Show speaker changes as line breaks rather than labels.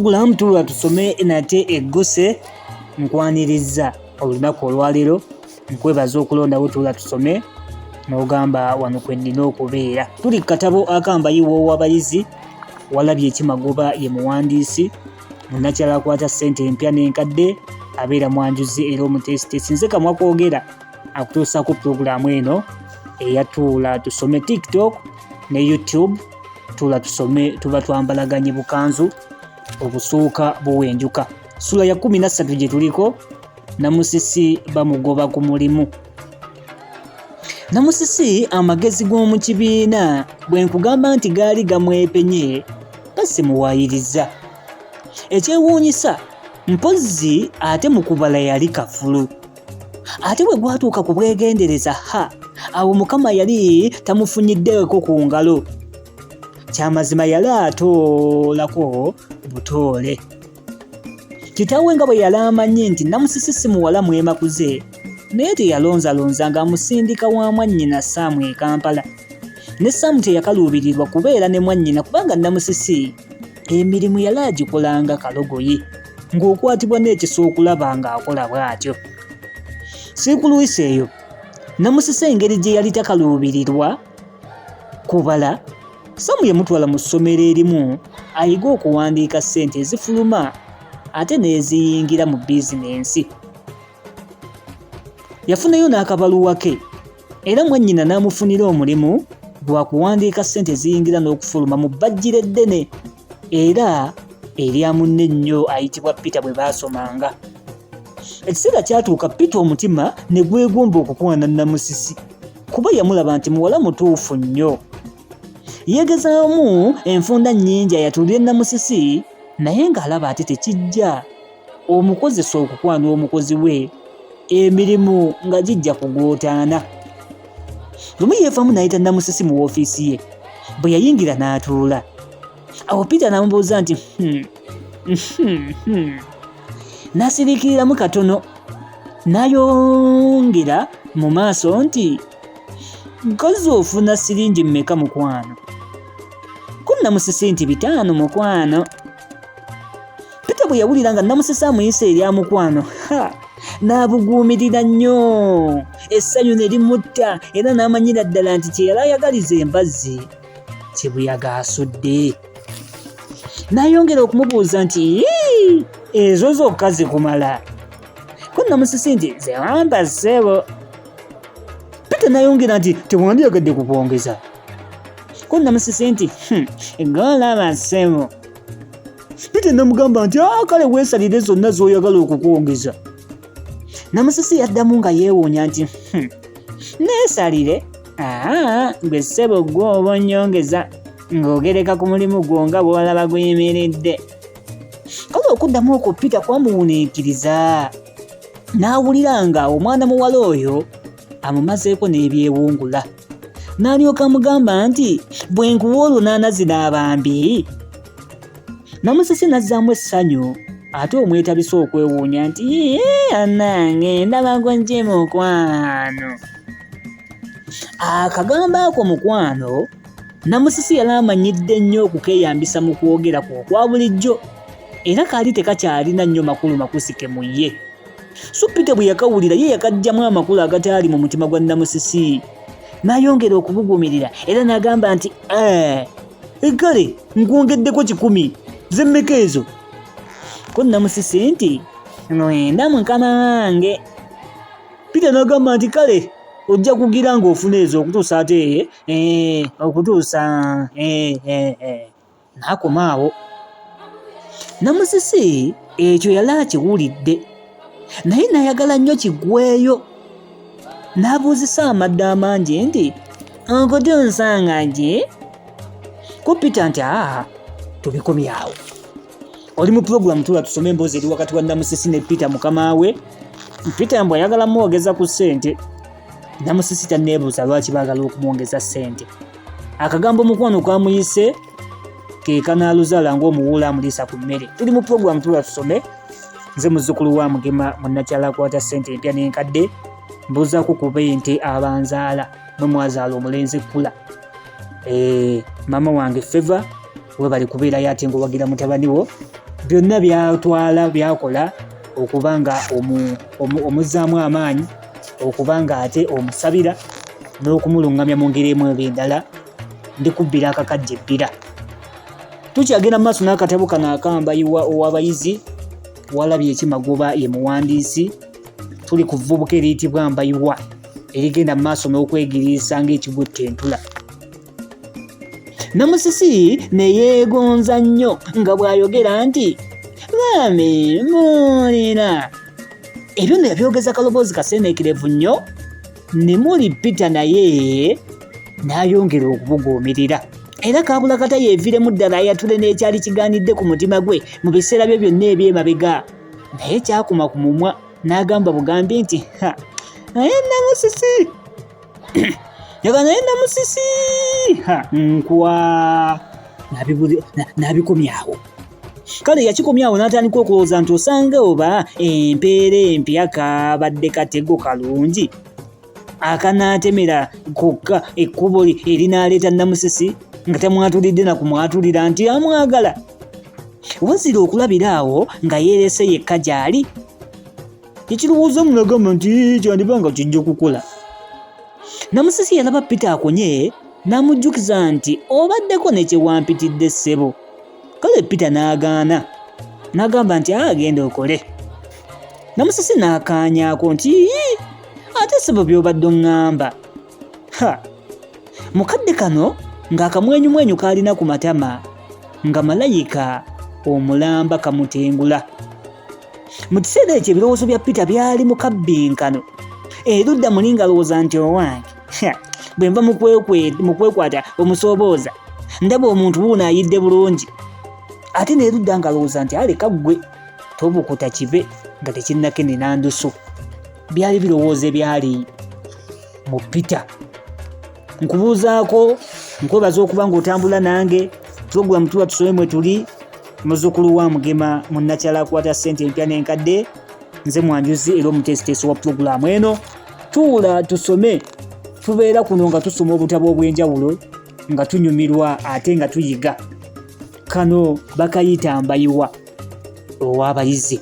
Pulogulaamu Tuula Tusome nate egguse. Nkwanirizza olunaku olwaleero, nkwebaza okulondawo Tuula Tusome n'ogamba wano kwe nnina okubeera. Tuli ku katabo akambayiwa ow'abayizi, Walabye Ekimagoba ye muwandiisi, munnakyalo akwata ssente empya n'enkadde, abeera mwanjuzi era omuteesiteesi. Nze Kamwa Kwogera akutuusaako pulogulaamu eno eya Tuula Tusome. TikTok ne YouTube Tuula Tusome tuba twambalaganye bukanzu obusuuka buwenjuka. Sula ya 13 gye tuliko. Namusisi bamugoba ku mulimu. Namusisi amagezi g'omu kibiina bwe nkugamba nti gaali gamwepenye basimuwaayiriza. Ekyewuunyisa mpozzi ate mu kubala yali kafulu. Ate bwe gwatuuka ku bwegendereza ha awo Mukama yali tamufunyiddeeko ku ngalo. Kyamazima yali atoolako butoole. Kitaawe nga bwe yali amanyi nti Namusisi si muwala mwemakuze, naye teyalonzalonza ng'amusindika wa mwannyina Ssaamu e Kampala. Ne Ssaamu teyakaluubirirwa kubeera ne mwannyina kubanga Namusisi emirimu yali agikola nga kalogoyi, ng'okwatibwa n'ekisa okulaba ng'akola bw'atyo. Siikulwisa eyo, Namusisi engeri gye yali takaluubirirwa kubala, Sam yamutwala mu ssomero erimu ayige okuwandiika ssente ezifuluma ate n'eziyingira mu bizinensi. Yafunayo n'akabaluwa ke era mwannyina n'amufunira omulimu gwa kuwandiika ssente eziyingira n'okufuluma mu bbajjiro eddene era erya munne ennyo ayitibwa Peter bwe baasomanga. Ekiseera kyatuuka Peter omutima ne gwegomba okukwana Namusisi kuba yamulaba nti muwala mutuufu nnyo. Yeegezaamu enfunda nnyingi ayatulire Namusisi naye ng'alaba ate tekijja omukozesa okukwana omukozi we emirimu nga gijja kugootaana. Lumu yeevamu n'ayita Namusisi mu woofiisi ye. Bwe yayingira n'atuula. Awo Peter n'amubuuza nti, N'asiriikiriramu katono n'ayongera mu maaso nti, Nkozi ofuna siringi mmeka mukwano? Ko Namusisi nti 5 mukwano. Peter bwe yawulira nga Namusisi amuyise erya mukwano, ha, n'abuguumirira nnyo. Essanyu ne limutta era n'amanyira ddala nti kye yali ayagaliza embazzi kibuyaga asudde. N'ayongera okumubuuza nti, Yii, ezo zokka zikumala? Ko Namusisi nti, zewampa ssebo. Peter n'ayongera nti, tewandiyagadde kukwongeza? Ko Namusisi nti, golaba ssebo. Peter namugamba nti, ah, kale weesalire zonna z'oyagala okukwongeza. Namusisi yaddamu nga yeewuunya nti, neesalire? Aa, gwe ssebo ggwe oba onnyongeza ng'ogereka ku mulimu gwo nga bw'olaba guyimiridde. Kale okuddamu okwo Peter kwamuwuniikiriza n'awulira nga omwana muwala oyo amumazeeko n'ebyewungula. N'alyoka amugamba nti, bwe nkuwa olunaana zinaabambi? Namusisi n'azzaamu essanyu ate omwetabisa okwewuunya nti, yee anange ndaba gwe mukwano. Akagambo ako mukwano Namusisi yali amanyidde nnyo okukeeyambisa mu kwogera kwe okwa bulijjo era kaali tekakyalina nnyo makulu makusike mu ye. So Peter bwe yakawulira ye yakaggyamu amakulu agataali mu mutima gwa Namusisi n'ayongera okubuguumirira era n'agamba nti, kale nkwongeddeko 100 zemmeka ezo? Ko Namusisi nti, 90 mukama wange. Peter n'agamba nti, kale ojja kugira ng'ofuna ezo okutuusa ate, okutuusa, N'akoma awo. Namusisi ekyo yali akiwulidde naye n'ayagala nnyo kiggweeyo. N'abuuzisa amadda amangi nti, okutuusa nga ki? Ko Peter nti, aa, tubikomye awo. Oli mu pulogulaamu Tuula Tusome emboozi eri wakati wa Namusisi ne Peter mukama we. Peter mbu ayagala mwogeza ku ssente. Namusisi tanneebuuza lwaki baagala okumwongeza ssente. Akagambo mukwano kamuyise ke kanaaluzaala ng'omuwuula amuliisa ku mmere. Tuli mu pulogulaamu Tuula Tusome. Nze muzzukulu wa Mugema munnakyalo akwata ssente empya n'enkadde. Mbuuzaako ku b'ente abanzaala mwe mwazaala omulenzi Kkula. Maama wange Feva webale kubeerayo ate ng'owagira mutabani wo. Byonna byatwala byakola okuba nga omuzzaamu amaanyi, okuba nga ate omusabira n'okumulungamya mu ngeri emu oba endala. Ndikubbira akakajja ebbira. Tukyagenda mu maaso n'akatabo kano akambayiwa ow'abayizi. Walabye ekimagoba ye muwandiisi. Tuli ku vvubuka eriyitibwa Mbayiwa erigenda mu maaso n'okwegiriisa ng'ekigutta entula. Namusisi ne yeegonza nnyo nga bw'ayogera nti bambi muwulira. Ebyo nno yabyogeza kaloboozi kaseeneekerevu nnyo ne muli Peter naye n'ayongera okubuguumirira. Era kaabula kata yeeviremu ddala ayatule n'ekyali kigaanidde ku mutima gwe mu biseera bye byonna eby'emabega. Naye kyakoma ku mumwa n'agamba bugambi nti ha naye Namusisi yaga naye Namusisi ha nkwa n'abikomyawo. Kale yakikomyawo n'atandika okulowooza nti osanga oba empeera empya kaabadde katego kalungi akanaatemera kokka ekkubo erinaaleeta Namusisi nga tamwatulidde na kumwatulira nti amwagala. Wazira okulabira awo nga yeerese yekka gy'ali. Ekirowoozo munagamba nti kyandiba nga kijja kukola. Namusisi yalaba Peter akonye n'amujjukiza nti obaddeko ne kye wampitidde ssebo. Kale Peter n'agaana n'agamba nti agenda okole. Namusisi n'akaanyaako nti ate ssebo by'obadde oŋŋamba. Ha! Mu kadde kano ng'akamwenyumwenyu k'alina ku matama nga malayika omulamba kamutengula. Mu kiseera ekyo ebirowoozo bya Peter byali mu kabbinkano. Erudda muli ng'alowooza nti owange bwe nva mu kwekwata omusoobooza ndaba omuntu wuuno ayidde bulungi. Ate n'erudda ng'alowooza nti aleka ggwe tobukuta kibe nga tekinnakenena ndusu. Byali birowoozo ebyali mu Peter. Nkubuuzaako, nkwebaza okuba ng'otambula nange. Pulogulaamu Tuula Tusome mwe tuli. Muzzukulu wa Mugema munnakyalo akwata ssente empya n'enkadde. Nze mwanjuzi era omuteesiteesi wa pulogulaamu eno. Tuula Tusome. Tubeera kuno nga tusoma obutabo obw'enjawulo nga tunyumirwa ate nga tuyiga. Kano bakayita Mbayiwa ow'abayizi.